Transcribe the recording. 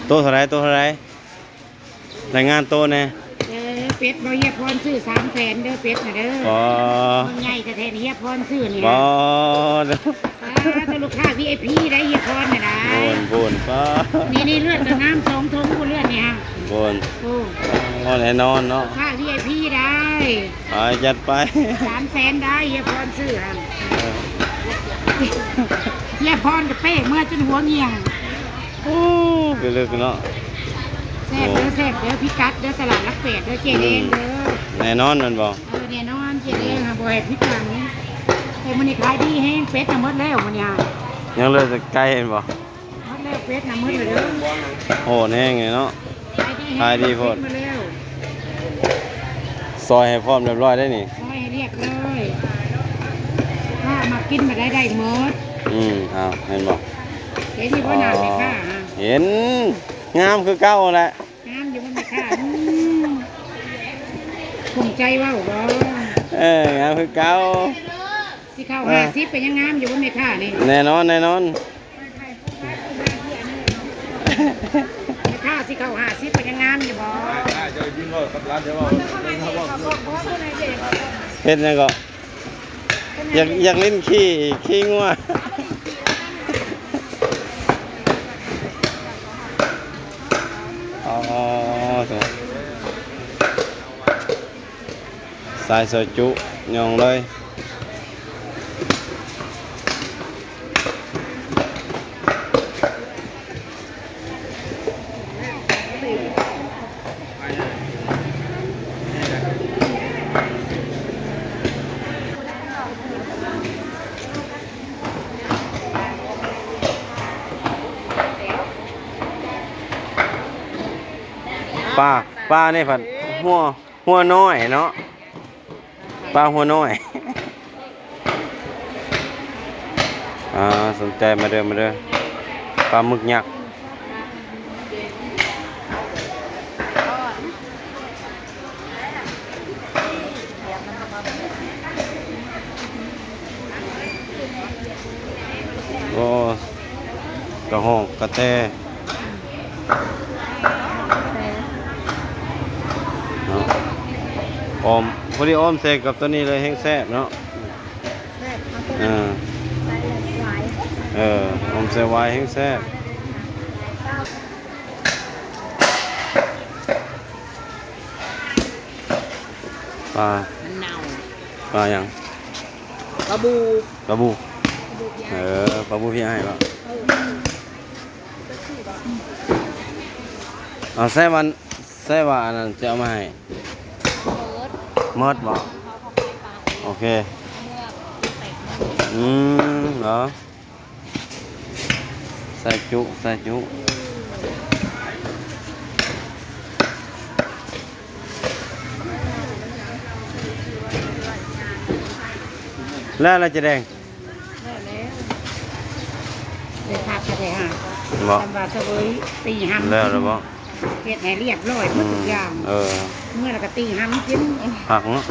ໂຕເທົ່າໃດ? ໂຕເທົ່າໃດ? ລາຍງານໂຕແດ່. ເອີ ເປັດບໍ່ ເຮຍພອນຊື້ສາມແສນເດີ ເປັດນະເດີ. ອໍ ມັນໃຫຍ່ແທ້ໆ ເຮຍພອນຊື້ນີ້. ບໍ່ ອ່າ ເປັນລູກຄ້າ ວີໄອພີ ໄດ໋ ເຮຍພອນນະໄດ໋. ໂອ້ນ ໂອ້ນ ປ້າ ນີ້ ນີ້ເລືອດກະງາມ ສອງຖົງພຸ້ນເລືອດນີ້ຮະ. ໂອ້ນ ໂອ້ ອໍ ແນ່ນອນເນາະ ລູກຄ້າ ວີໄອພີ ໄດ໋. ໄປ ຈັດໄປ ສາມແສນໄດ໋ ເຮຍພອນຊື້ຫັ້ນ. ເອີ ເຮຍພອນກະເປ້ເມືອຈົນຫົວງ່ຽງ. ໂອ້ ໄປເລີກເນາະ. ແຊບເດີ ໂອ້ ແຊບເດີ ພິກັດເດີ ຕະຫຼາດຫຼັກແປດເດີ ເຈແດງເດີ. ອືມ ແນ່ນອນແມ່ນບໍ່? ເອີ ແນ່ນອນ ເຈແດງຫັ້ນບໍ່ໃຫ້ຜິດຫວັງ. ແຕ່ມື້ນີ້ຂາຍດີແຮງ ເປັດນະໝົດແລ້ວມື້ນີ້. ຍັງເຫຼືອແຕ່ໄກ່ແມ່ນບໍ່? ໝົດແລ້ວ ເປັດນະໝົດແລ້ວເດີ. ໂຫດແຮງເລີຍເນາະ ຂາຍດີແຮງ ຂາຍດີໂພດ ເປັດໝົດແລ້ວ. ຊອຍໃຫ້ພ້ອມຮຽບຮ້ອຍໄດ໋ນີ້ ຊອຍໃຫ້ຮຽບຮ້ອຍ. ຖ້າມາກິນມາໄດ້ ໄດ້ໝົດ. ອືມ ອ້າວ ເຫັນບໍ່? ເຫັນຢູ່ບໍ່ ອໍ ໜ້າແມ່ຄ້າ? ເຫັນ ງາມຄືເກົ່າແຫຼະ. ງາມຢູ່ບໍ່ແມ່ຄ້າ? ອືມ ພູມໃຈເວົ້າບໍ່? ເອີ ງາມຄືເກົ່າ. ຊິເຂົ້າ ເອີ ຫ້າສິບກະຍັງງາມຢູ່ບໍ່ແມ່ຄ້ານີ້? ແນ່ນອນ ແນ່ນອນ. ແມ່ຄ້າຊິເຂົ້າຫ້າສິບກະຍັງງາມຢູ່ບໍ່? ເຮັດຫຍັງເກາະ? ຢາກ ຢາກຫຼິ້ນຂີ່ ຂີ່ງົວ. ອໍ ສາຍຊອຍຈຸ ຍ່ອງເລີຍ. ປາ ປານີ້ພັດຫົວ ຫົວນ້ອຍເນາະ ປາຫົວນ້ອຍ. ອ່າ ສົນໃຈມາເດີ ມາເດີ ປາໝຶກຍັກ. ໂອ້ ກະຮອກກະແຕເນາະ ອອມ ພໍດີອອມໃສ່ກັບໂຕນີ້ເລີຍ ແຮງແຊບເນາະ. ແຊບ ເອີ ໃສ່ຫວາຍ ເອີ ອອມໃສ່ຫວາຍແຮງແຊບ. ປາ ມັນເນົ່າ ປາຫຍັງ? ປາບູ່ ປາບູ່ ປາບູ່ ເອີ ປາບູ່ທີ່ອ້າຍເວົ້າ. ເອີ ເອົາ ໃສ່ວ່າ ໃສ່ວ່າອັນນັ້ນຈະເອົາມາໃຫ້ ໝົດ ໝົດບໍ່? ໂອເຄ ອືມ ເນາະ. ຊອຍຈຸ ຊອຍຈຸ ແລ້ວລະ ເຈແດງ? ແລ້ວ ແລ້ວ ໄດ້ພັກກະໄດ້ຫາ ບໍ່ ຄຳວ່າສະເຫວີຍຕີຫຳ ແລ້ວລະບໍ່? ເຮັດໃຫ້ຮຽບຮ້ອຍໝົດທຸກຢ່າງ ອືມ ເອີ ເມື່ອລະກະຕີຫຳກິນ ພັກເນາະ.